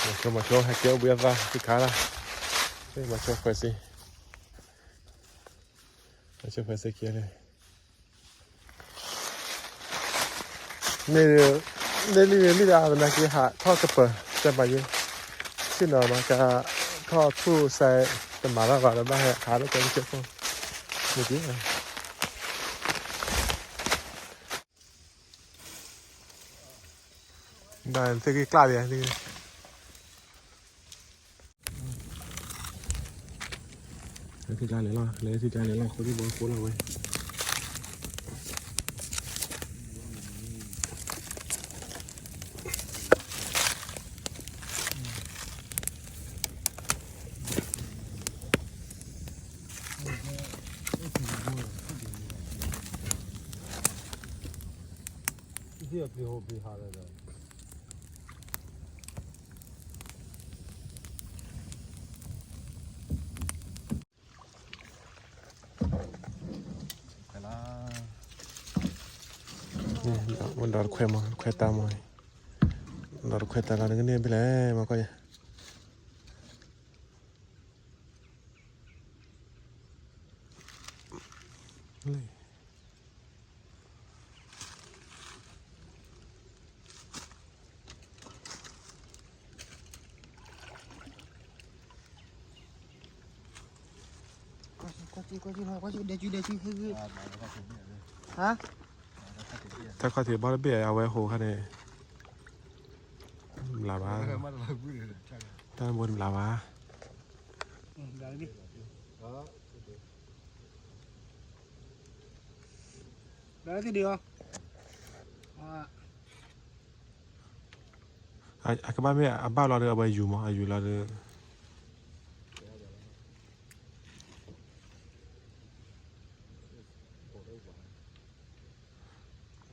မၤဆိ မၤဆိ ဟဲကဲအိၣ်ဘှံးအသၣ် သ့ၣ်ခါလၢ်, မၤဆိခွဲးစ့, မၤဆိခွဲးစ့ခံဂၤန့ၣ် မ့ၢ်, မ့ၢ်လံမ့ၢ်လံဒီး သနာ်က့ဟးထီၣ်ကပၤ ကပၤယဲ, ဆ့ၣ်နီၤမၤကါ, ထီၣ်ထူၣ်စဲး, တမၤဘၣ်ဘၣ်ဒီး ဘၣ်ဟဲခးလၢကဲကဲဖိ, မ့ၢ်က့ၤ ဒီးသ့ၣ်ဂ့ၢ်ကျၣ်ဒံး, သ့ၣ်ကျၣ်လဲၤလီၤ, လဲၤသ့ၣ်ကျၣ်လဲၤလီၤ ဃိသ့ၣ်ဘီဃိလီၤဝဲ. ဒီးတခွဲမး တခွဲတၢ်မး, ဒီးတခွဲတၢ်လီၤ နကန့ၢ်ဖဲလဲၣ် မၤကီၢ်ယၤ. တၢ်ခီၣ်ထံးဘီတဘ့ၣ် အဝဲဟိးခါန့ၣ် မလၤဘၣ်, တၢ်မူတမလၤဘၣ်. အကဘၣ်မ့ၢ် အဘၣ်လီၤဒီး အဝဲယူၤမး အယူၤလီၤဒီး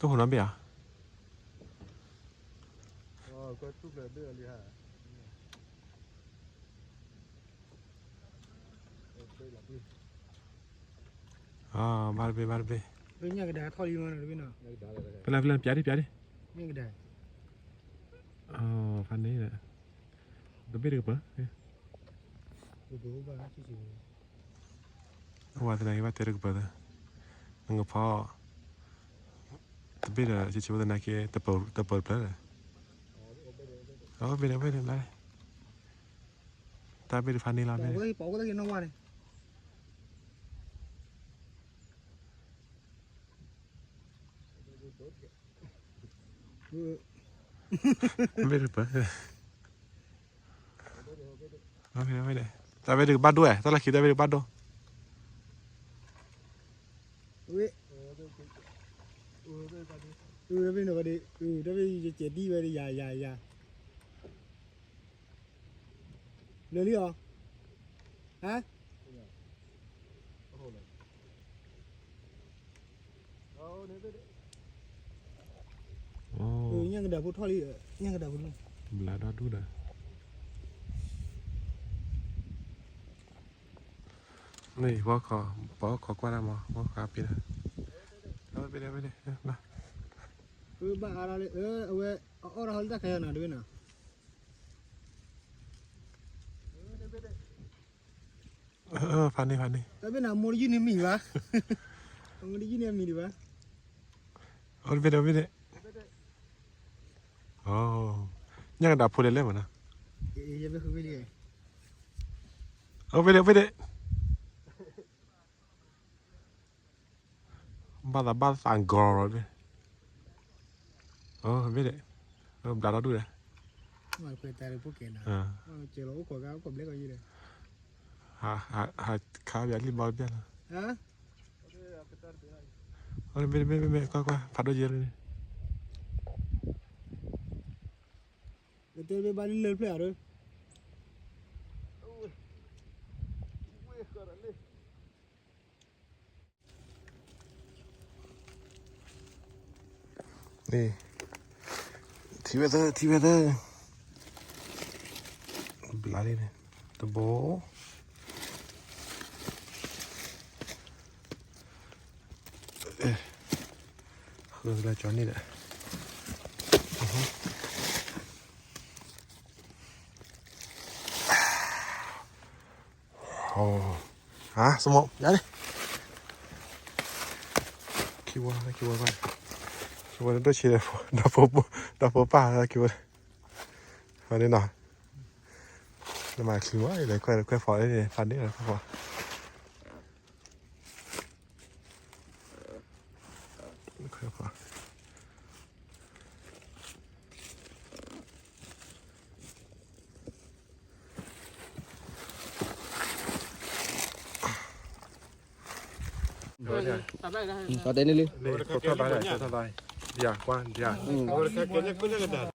တဟိးနီတဘ့ၣ်ဧါ. ဘၣ်တဘ့ၣ် ဘၣ်တဘ့ၣ်, ဖဲလဲၣ် ဖဲလဲၣ် ပျးဒံး ပျးဒံး, ဖးန့ၣ်ဒီး တဘ့ၣ်တကပၤ, အဝဲသနာ်က့ဘၣ်တဲတကပၤ, နကဖီ တဘ့ၣ်ဒီး ဆံးဆံးဝဲသနာ်က့ တပၢၤတဖျၢၣ်ဒီး, အဘ့ၣ်ဒီးဘ့ၣ်ဒီး တၢ်ဘ့ၣ်တဖးန့ၣ်လီၤ, ဘ့ၣ် ဘ့ၣ်တကပၤ, တၢ်ဘ့ၣ်တကဘၣ်ဒိၣ်, တၢ်လီၢ်ခံတၢ်ဘ့ၣ်တကဘၣ်ဒိၣ်, တၢ်ဘ့ၣ်ယကဲးဒံဝဲဒီး ယၤ ယၤ ယၤ လၢာ်လံအီၤ, ဟါ, ညၣ်ကဒၤဖိထီၣ်လံ, ညၣ်ကဒၤဖိလံ, ဘျးဒီဒူၣ်ဒီး, မ့ၢ် ပှၤခိးကွၢ်တၢ်မး ပှၤခိးပ့ၤဒီး, ပ့ၤဒီး ပ့ၤဒီး, ဘၣ်အါလၢ အဝဲ အအီၣ်တၢ်ဟီလၢတၢ်ခါယၤနီၤ တဘ့ၣ်နီၤ. ဖးန့ၣ် ဖးန့ၣ်, တဘ့ၣ်နီၤ မိၢ်တယုၢ်န့ၣ်မံၤဘၣ်, မိၢ်တယုၢ်န့ၣ်မံၤဒံးဘၣ်, အိၣ်တဘ့ၣ်ဒီး တဘ့ၣ်ဒီး, ညၣ်ကဒၤဖိလဲၤလဲၣ်မးနီၤ, အိၣ်တဘ့ၣ်ဒီး တဘ့ၣ်ဒီး ဘၣ်သးဘၣ်သးဂီၤလီၤ, ဘ့ၣ်ဒီး, ဘျးထီၣ်ဒူၣ်ဒီး, ဟးခးပၠးလံဘီတဘျီလီၤ, မ့ၢ်မ့ၢ်မ့ၢ် ကွၢ်ကွၢ် ဖးဒိၣ်ယဲၢ်လံန့ၣ်, တဘ့ၣ်ဘၣ်လၢလၢဖျၢၣ်အီၤဒီး န့ၣ်, ထံဝဲသၢ ထံဝဲသၢ, ဘျးလံန့ၣ်, တဘိ, ဃုလၢကၠီန့ၣ်ဒီး, အ ဟါ စမိၣ် ယၤန့ၣ် ခံဝီ ခံဝီဘၣ် ခံဝီဒိၣ်ဆံး ဒီဖိပၢ် ဒီဖိပၢ်ဒီးခံဝီ ဖါန့ၣ်နီၤ နမၤချံဝဲ လဲၤခွဲးခွဲးဖီန့ၣ် ဖါန့ၣ်ခွဲးဖီ ခွဲးဖီ တၢ်တဲန့ၣ်လံ ဖိထီၣ်ဘၣ် ဖိထီၣ်ဘၣ် ယၤကွၢ် ယၤ